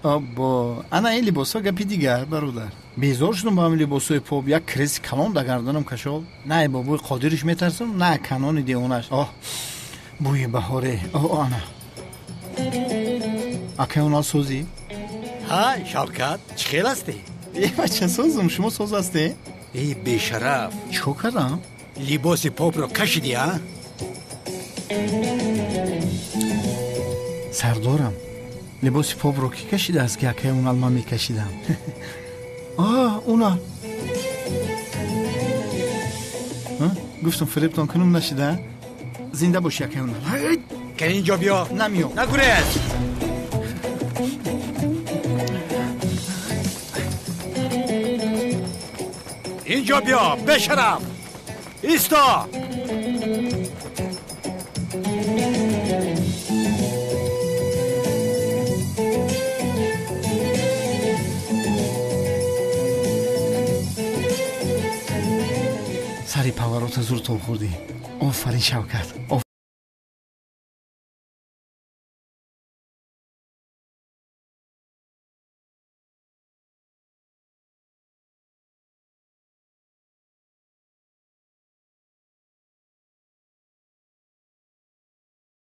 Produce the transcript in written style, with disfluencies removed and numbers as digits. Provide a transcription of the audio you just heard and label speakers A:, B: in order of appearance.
A: Аббо, ана ин либосҳо гапи дигар, бародар. Безор шудам ба ҳамин либосҳои поп, як креси калон дар гарданам кашол. На бобои Қодириш метарсам, на канони девонаш. Оҳ, бӯи баҳоре. Оҳ, ана. Акай онал созӣ?
B: Ҳа, Шавкат, чӣ хел ҳастӣ?
A: Э, бача, созум, шумо соз ҳастӣ?
B: Э, бешараф.
A: Чӣ кор кардам?
B: Либоси попро кашидӣ, а?
A: Сардорам, либоси попро кӣ кашидааст, ки акай онал ман мекашидам? А, онал. Гуфтам фиребтон кунам, нашида? Зинда бошӣ, акай онал.
B: Кани инҷо биё.
A: Намеём.
B: Нагурез. Инҷо биё, бешараф. Исто.
A: Сари паварота зур тоб хӯрдӣ. Офарин, Шавкат.